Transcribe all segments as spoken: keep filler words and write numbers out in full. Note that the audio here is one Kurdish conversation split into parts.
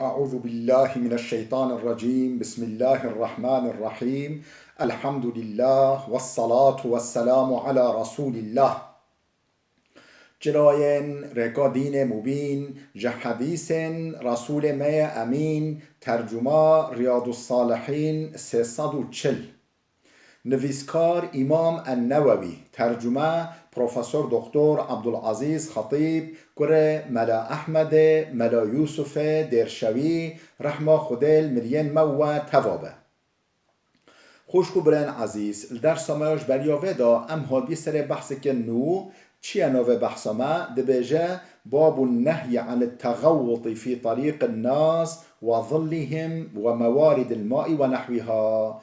أعوذ بالله من الشيطان الرجيم. بسم الله الرحمن الرحيم. الحمد لله والصلاة والسلام على رسول الله. Çirayên rêka dînê mubîn, ji hedîsên Resûlê me yê Emîn, tercuma Riyadus Salihîn sê sed û çil. Nivîskar Îmam En-Newewî, tercume Profesor Doktor Abdulazîz Xetîb, kurê Mela Ehmedê, Mela Yûsufê Dêrşewî, rehma Xwedê li miriyên me we teva be. Xwişk û birayên ezîz, li dersa me ya ji beriya vê de em hatibî serê behseke nû, çi ye navê behsa me? Dibêje, Babun nehyi anit texewwuti fî terîqin nas we zillihim we mewarîdil maî we nehwîha.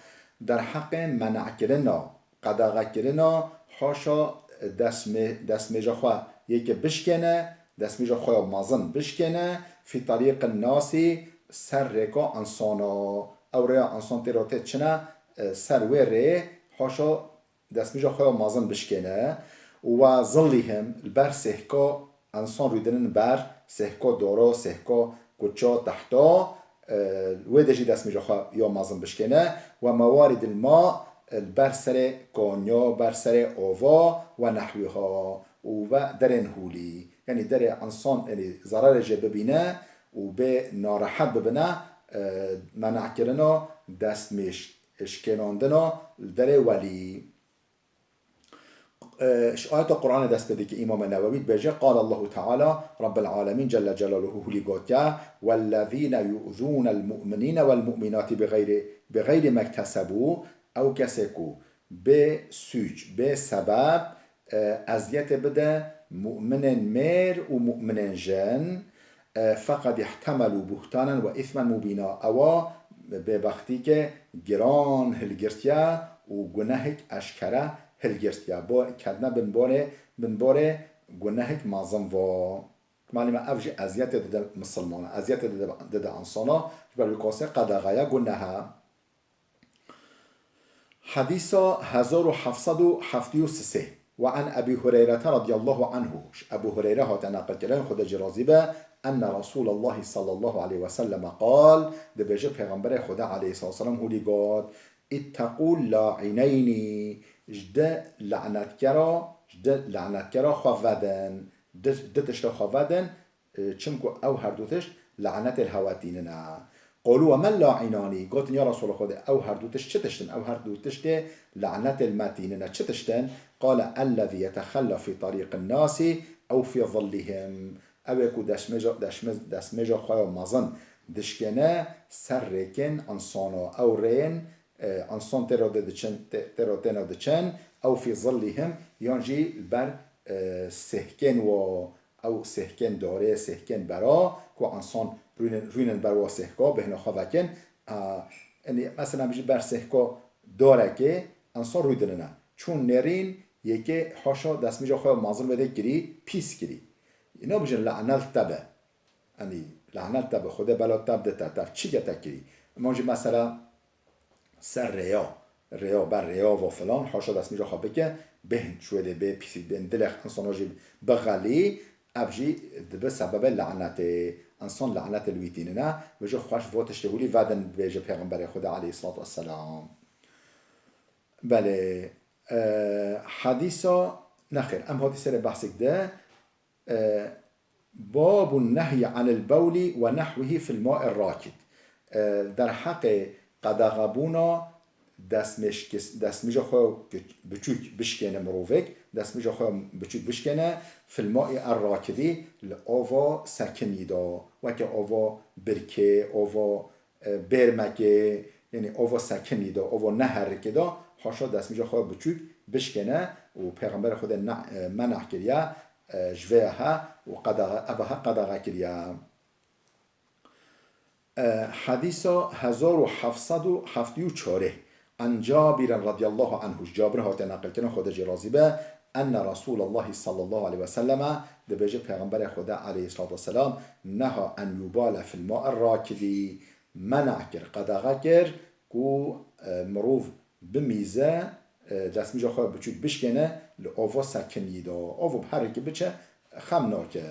Derheqê menekirina, qedexekirina, haşa destmê-, destmêja xwe yê ke bişkêne, destmêja xwe ya mezin bişkêne, fî terîqin nasî, ser rêka insana. Ew rêya insan tê re tê çine, e, ser wê rê, haşa destmêja xwe ya mezin bişkêne. Û we zillihim, li ber sêhka insan rûdinin ber, sêhka dara, sêhka kuça, tehta, e, wê de jî destmêja xwe ya mezin bişkêne. We mewarîdil ma, e, li ber serê kanya, ber serê ava, we nehwîha, û we derên hûlî. Yanî derê insan, yanî zerarê jê bibîne û bê narehet bibine, e, menekirina destmêj, şikênandina li derê welî. E, ji ayeta Qur'anê dest pê dike Îmam Newewî dibêje, Qal Allahu Teala, Rabbel Alemîn Celle Celaluhu hûlî gotiye, Wellezîne yu'zûnel mu'minîne wel mu'minatî bi xeyrî, bi xeyrî mektesebu, ew kesê ku bê sûc, bê sebeb, e, eziyetê bide mu'minên mêr û mu'minên jin, e, feqed ihtemelû buhtanen we îsmen mubîna. Ewa bêbextîke giran hilgirtiye û gunehek eşkere hilgirtiye. Bo ketine bin borê, bin borê gunehek mezin va. Malî me ev jî eziyetê dide misilmana, eziyetê dide, dide insana, ji ber wî qasê qedexe ye, gunehe. Hedîsa hezar û heft sed û heftê û sê. Ve an Ebî Hureyrete radiyallahu anhu. Ji Ebû Hureyre hate neqilkirin, Xwedê jî razî be, enne Resûlallahî sallallahu aleyhi ve selleme qal, dibêje Pêxemberê Xwedê aleyhissalatu vesselam hûlî got, Îtteqûl la'îneynî, ji di lanetkera, ji di lanetkera xwe vedin, di, di tişta xwe vedin, e, çimku ew her du tişt lanetê li hewe tînine. Qalû we men la'înanî, gotin, ya Resûla Xwedê, ew her du tişt çi tişt in? Ew her du tiştê lanetê li me tînine çi tişt in? Qale ellezî yetexella fî terîqin nasî ew fî zillihim. Ew ê ku destmêja, destmê-, destmêja xwe ya mezin dişkêne ser rêkên insana. Ew rêyên, e, insan tê re de diçin, tê, tê re têne diçin, ew fî zillihim, yan jî li ber, e, sêhkên wa, ew sêhkên darê, sêhkên bera, ku insan rûnin, rûnin ber wa sêhka, bêhna xwe vekin. A, yanî, mesela, bijî ber sêhka darekê, insan rûdinine. Çûn nêrîn, yekê haşa destmêja xwe ya mezin wê de kirî, pîs kirî. Nabijin le'net te be. Yanî, le'net te be, Xwedê bela te bide te, te çi ke te kirî. Eman jî mesela, ser rêya, rêya, ber rêya va filan, haşa destmêja xwe bike, bêhn ji wê dê bê pîsî, bêhn dilê insana jî bixelî, ev jî dibe sebebê lanetê. Insan lanetê li wî tînine, ve jî xweş vo tiştê hûlî vedin, dibêje Pêxemberê Xwedê aleyhissalatu vesselam. Belê, e, hedîsa, nexêr, em hatî serê behsek de, E, Babun nehyi anil bewlî ve nehwihî fil ma'ir rakid. E, derheqê qedexebûna destmêşkis-, destmêja xwe biçûk bişkêne mirovek, destmêja xwe biçûk bişkêne fil ma'î er rakidî, li ava sekinî de, weke ava birkê, ava e, bêrmekê, yanî ova sekinî de, ova neherikê de, haşa destmêja xwe biçûk bişkêne û Pêxemberê Xwedê ne-, e, meneh kiriye, e, ji vê he û qedaxe, eva he qedaxe kiriye. E, hedîsa hezar û heft sed û heftê û çar. An Cabirin radiyallahu anhu, ji Cabir hate neqilkirin, Xwedê jê razî be, enne Resûlallahî sallallahu aleyhi ve selleme, dibêje Pêxemberê Xwedê aleyhissalatu vesselam, neha en yubale fil ma'ir rakidî, mena kir, qedaxe kir ku, e, mirov bimîze, e, destmêja xwe biçûk bişkêne li ava sekinî de. Ava bi herikî biçe, xem nake.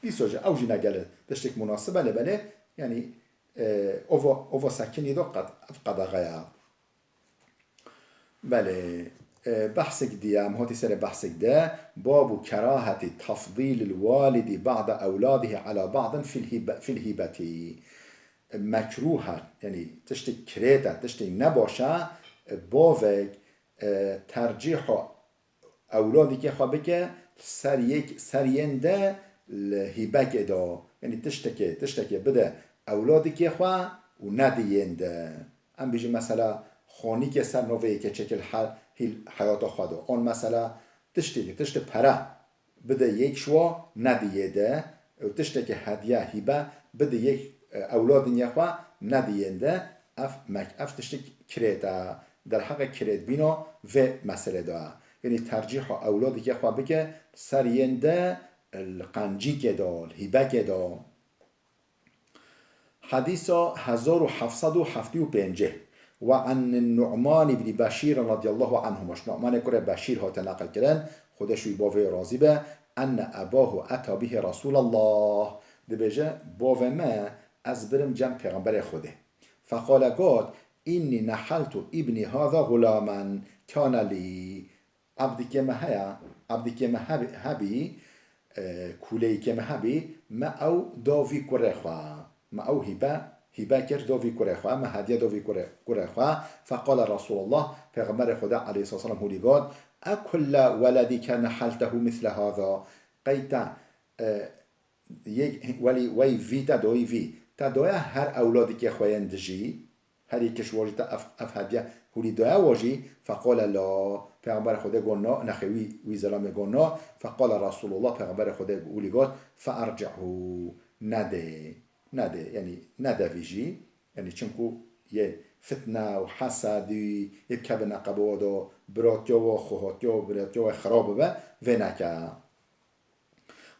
Dîsa jî ew jî ne gelek tiştek munasib e, lê belê Yanî, e, ova, ova sekinî do qed-, ev qedexe ya. Belê, e, behsek diye, em hatî serê behsek de, babu kerahetî tefdîlil walidî ba'da ewladihi ala ba'din fil hîbe-, fil hîbetî. Mekrûh e, yanî tiştek kirêt e, tiştek nebaş e, bavek, e, tercîha ewladekê xwe bike ser yek, ser yên de li hîbekê de. Yanî tiştekê, tiştekê bide ewladekê xwe û nede yên de. Em bêjin mesela xanîkê ser navê yekê çêke li he-, hîl heyata xwe de. An mesela tiştekê, tiştê pere bide yek ji wa, nede yê de, û tiştekê hediye, hîbe, bide yek, e, ewladên yê xwe, nede yên de, ev mek-, ev tiştek kirêt e. Derheqê kirêtbîna vê meselê de ye. Yanî tercîha ewladekê xwe bike ser yên de, e, li qencîkê de, li hîbekê de. Hedîsa hezar û heft sed û heftê û pêncî. Ve an Nu'man ibn Beşîr radiyallahu anhuma. Ji Nu'manê kurê Beşîr hate neqil kirin, Xwedê ji wî bavê razî be, enne ebahu eta bihi Resûlallah. Dibêje, bavê me ez birim cem Pêxemberê Xwedê. Feqale got, înnî neheltu îbnî hâzâ xulâmen kâne lî. Ebdikê me heye, ebdikê me hebî, hebî, e, kûleyikê me hebî, me ew da vî kurê xwe. Me ew hîbe, hîbe kir da vî kurê xwe, me hediye da vî kurê, kurê xwe. Feqale Resûlullah, Pêxemberê Xwedê aleyhisselam hûlî got, ekulle weledike neheltehu misle hâzâ. Qey te, e, Yek, welî, wey vî te doyî vî. Te doya her ewladikê xwe yên dijî, her yekê ji wajî te ev, ev hediye hûlî doya wajî, feqale la, Pêxemberê Xwedê got na, nexê wî, wî zelamê got na, feqale Resûlullah, Pêxemberê Xwedê wî lî got, feerci'hu, nedê, nedê, yanî nede vî jî, yanî çimku yê fitne û hesedî, yê bikeve neqeba do, biratiya we, xwehatiya we, biratiya we xirab bibe, vê neke.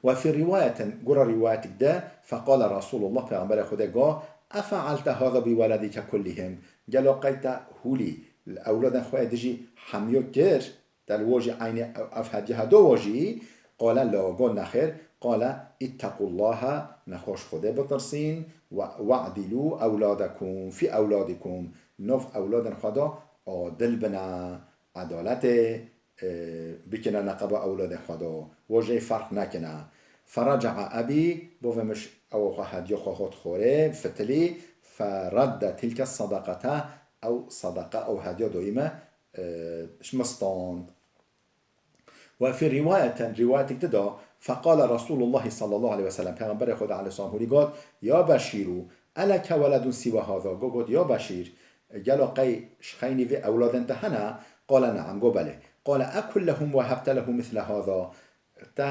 Ve fî rîwayetin, gura rîwayetik de, feqale Resûlullah, Pêxemberê Xwedê got, efe'alte hâzâ bi weledike kullihim? Gelo qey te hûlî li ewladên xwe yê dijî hemiyo kir? Te li wajî eynî ev hediye hado wajî? Qale la, got nexêr. Qale, ittequllaha, nexweş Xwedê bitirsîn, ve we'dilû ewladekum fî ewladikum, nav ewladên xwe de adil bine, edaletê e, bikine neqeba ewladên xwe de, wajê ferq nekine. Feraca'a ebî, bavê min ji ew xwe hediya xwe hot xorê, fitilî, feredde tilke sadaqete, ew sadaqa, ew hediya doyî me, e, ji min stand. Ve fî rîwayetin, rîwayetik dida, feqale Resûlullah sallallahu aleyhi ve sellem, Pêxemberê Xwedê aleyhisselam hûrî got, ya Beşîrû, eleke weledun sîwe hâzâ? Got, got, ya Beşîr, gelo qey ji xeynî vê ewladên te hene? Qale ne'em, got belê. Qale ekullehum wehebte lehu misle hâzâ? Te,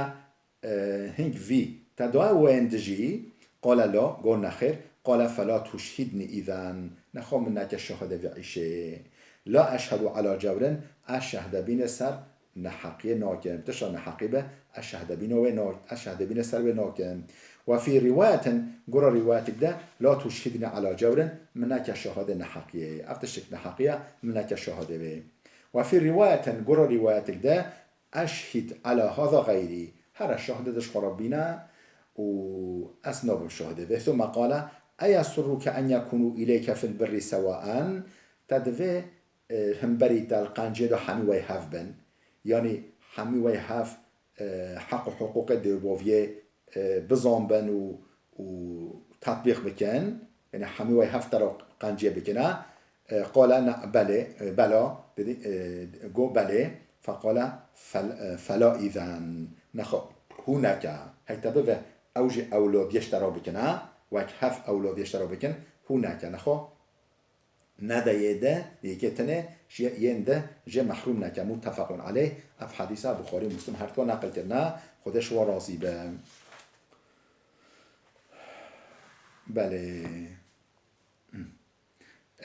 e, hing vî, te daye wê yên dijî? Qale la, got nexêr. Qale fela tuşhidni îzen, nexwe min neke şahidê vê îşê. La eşhedu ala cewrin, ez şehdebînê ser neheqiyê nakim. Tişta neheqî be, ez şehdebîna wê na-, ez şehdebînê ser wê nakim. Ve fî rîwayetin, gura rîwayetik de, la tuşhidni ala cewrin, min neke şahidê neheqiyê. Ev tiştek neheqî ye, min neke şahidê wê. Ve fî rîwayetin, gura rîwayetik de, eşhid ala hâzâ xeyrî. Here şahidê de ji xwe re bîne û ez nabim şahidê vê. Thumme qale, eyesurruke en yekûnû îleyke fil birrî sewaen? Te divê e, hemberî te li qenciyê de hemî wey hev bin. Yanî hemî wey hev, e, heq û hiqûqê dêvbaviyê, e, bizanbin û, û tetbîq bikin. Yanî hemî wey hev te re qenciyê bikine. E, qale ne, belê, e, bela, dedi, e, go belê. Feqale fel-, e, fela îzen. Nexwe, hûn neke. Hey te bive ew jî ewladiyê ji te re bikine. Wek hev ewladiyê ji te re bikin. Hûn neke. Nexwe. Nede yê de, yekê tenê, ji yên de jê mehrûm neke. Muttefequn aleyh. Ev hedîsa Buxarî û Muslim her dua neqil kirine. Xwedê ji wan razî be. Belê.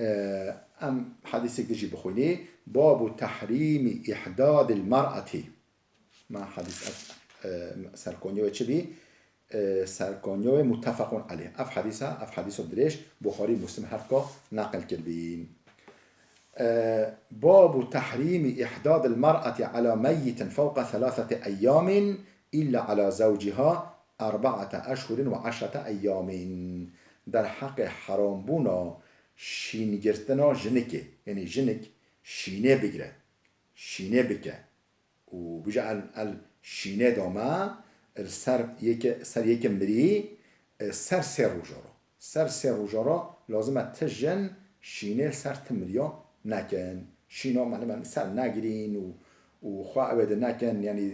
Ee, em hedîsek din jî bixwînî. Babu tehrîmî îhdadil mer'etî. Ma hedîs ev, e, serkoniya wê çi bî? E, serkoniya wê muttefequn aleyh. Ev hedîsa, ev hedîsa dirêj Buxarî, Muslim her dika neqil kiribîn. E, babu tehrîmî îhdadil mer'etî ala meyyitin fewqa selaseti eyyâmin illa ala zewciha erbaate eşhurin ve eşrete eyyâmin. derheqê herambûna şîngirtina jinikê. Yanî jinik şînê bigire, şînê bike. Û bije el, el şînê dame, li ser yeke, ser yeke mirî, e, ser sê roja re. Ser sê roja re lazim e ti jin şînê li ser ti miriya nekin. Şîna, mane, mane ser negirîn û, û xwe ew ê de nekin, yanî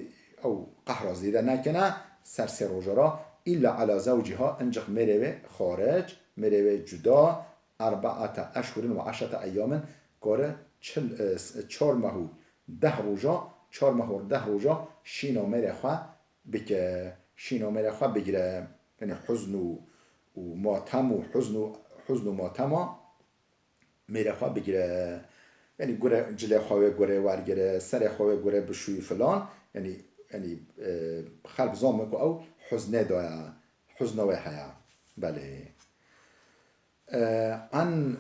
ew qehra zêde nekine, ser sê roja re. Îlla ala zewciha, incik mêrê wê xaric, mêrê wê cuda, erbaata eşhurin ve eşrete eyyamin, kare çil, e, s-, çar meh û deh roja, çar meh û deh roja şîna mêrê xwe bike, şîna mêrê xwe bigire. Yanî huzn û, û matem û huzn û, huzn û matema mêrê xwe bigire. Yanî gure cilê xwe wê gure wergire, serê xwe wê gure bişûyî filan. Yanî, yanî, e, xelk zame ku ew huznê daye, huzna wê heye. Belê. E, an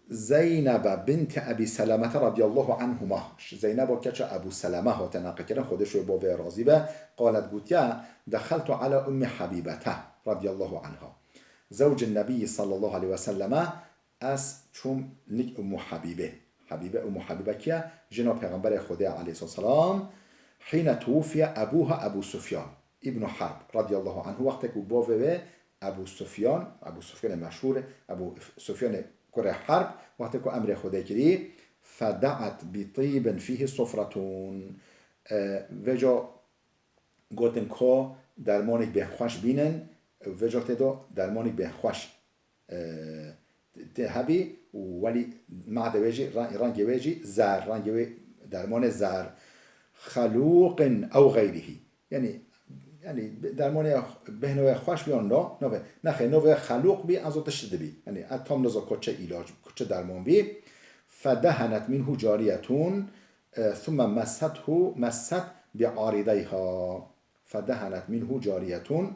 Zeynebe binti Ebî Selemete radiyallahu anhuma. Zeyneba keça Ebû Seleme hate neqilkirin, Xwedê ji wê bo vê razî be. Qalet gotiye, dexeltu ala Ummi Habîbete radiyallahu anha. Zewcin Nebiyyi sallallahu aleyhi ve selleme, ez çûm nik Ummu Habîbê. Habîbe, Ummu Habîbe kiye? Jina Pêxemberê Xwedê aleyhisselam. Hîne tuwufiye ebuha Ebû Sufyan. Îbnu Harb radiyallahu anhu, wextê ku bavê wê Ebû Sufyan, Ebû Sufyanê meşhûr, Ebû Sufyanê kurê Harb, wextê ku emrê Xwedê kirî, fedaat bi tîbin fîhî sufretun. E, vêca gotin ko dermanek bên xweş bînin, vêca tê de dermanek bên xweş e, tê hebî û welî made wê jî, re-, rengê wê jî zer, rengê wê dermanê zer. Xelûqin ew xeyrihî. Yanî, yanî dermanê bêhna wê xweş bî yan na, navê, nexê, navê xelûq bî, ezo tişt dibî. Yanî, ez tam niza ko çi îlac, ko çi derman bî. Fedehenet minhu cariyetun, e, thumme messethu, messet bi arideyha. Fedehenet minhu cariyetun.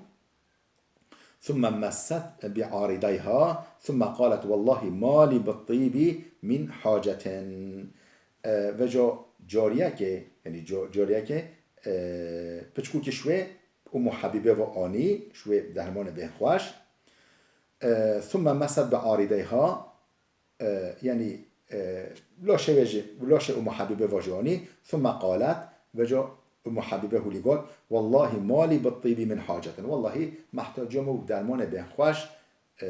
ثم مست بعارضيها، ثم قالت: والله ما لي بالطيب من حاجة. E, vêca cariyekê, yanî ca-, cariyekê, e, piçkûkî ji wê Ummu Habîbê ve anî, ji wê dermanê bên xweş. E, ثم مست بعارضيها، e, yanî, e, laşê wê jî, laşê Ummu Habîbê ve jî anî, ثم قالت، vêca Ummu Habîbe hûlî got, "Wellahî ma lî bit-tîbî min hacetin." Wellahî, mehtaciya min û dermanê bên xweş, e,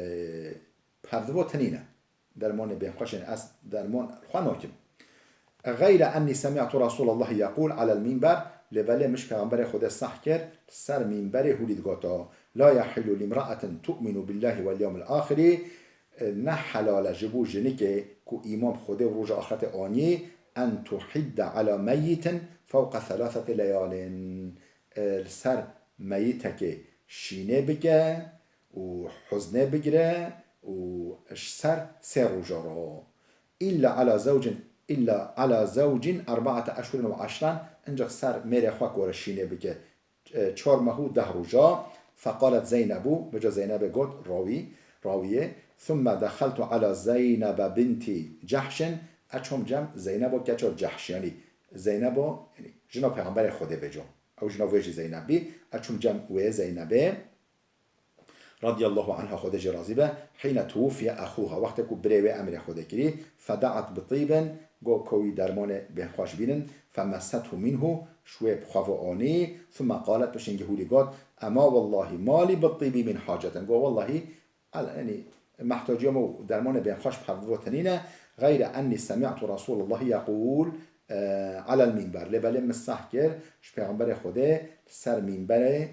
pevdivo tinîne. Dermanê bên xweş, yanî ez derman xwe nakim. "Xeyre ennî semî'tu Resûlallahî yeqûl alel mînber", lê belê min ji Pêxemberê Xwedê seh kir, li ser mînberê hûlî digoto, "La yehillu limra'atin tu'minu billahi wel yawmil axiri", e, ne helal e ji bo jinikê ku îman bi Xwedê û roja axretê anî, "en tuhidde ala meyyitin fewqe selaseti leyalin", e, li ser meyitekê şînê bike û huznê bigire û ji ser sê roja re. "Îlla ala zewcin, îlla ala zewcin erbaate eşhurin ve eşran", incik ser mêrê xwe kore şînê bike, e, çar meh û deh roja. Feqalet Zeynebu, vêca Zeynebê got, rawî, rawiyê, "Thumme dexeltu ala Zeynebe binti Cehşin", ez çûm cem Zeyneba keça Cehş, yanî Zeyneba, yanî jina Pêxemberê Xwedê vêca. Ew jina wê jî Zeyneb bî. Ez çûm cem wê Zeynebê. Radiyallahu anha, Xwedê jê razî be, hîne tuwufiye exûha, wextê ku birê wê emrê Xwedê kirî, fedaat bi tîbin, go ko wî dermanê bênxweş bînin, femessethu minhu, ji wê bi xwe ve anî, thumme qalet, pişingî hûlî got, ema wellahî ma lî bi tîbî min hacetin, go wellahî, el-, yanî, mehtaciya min û dermanê bênxweş bi hev ve tinîne, xeyre ennî semî'tu Resûlallahî yeqûl, e, alel mînber, lê belê min seh kir, ji Pêxemberê Xwedê ser mînberê,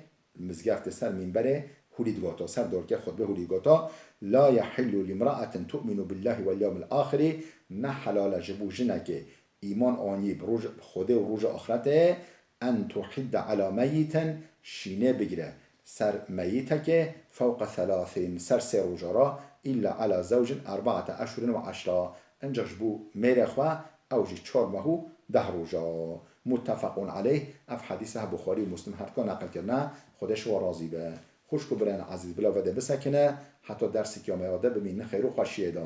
mizgeftê ser mînberê hûlî digoto, ser dorkê xutbê hûlî digoto, "La yehillu limra'atin tu'minu billahi wel yawmil axiri", ne helal e ji bo jinekê îman anî bi roj-, bi Xwedê û roja axretê, "en tuhidde ala meyyitin", şînê bigire ser meyitekê, "fewqe selasîn", ser sê roja re, "îlla ala zewcin erbaate eşhurin ve eşra", incik ji bo mêrê xwe, ew jî çar meh û deh roja. Muttefequn aleyh, ev hedîse Buxarî û Muslim her duka neqil kirine, Xwedê ji wan razî be. Xwişk û birayên ezîz, bila vê de bisekine, heta derseke me ya de bimînin xeyr û xweşiyê de.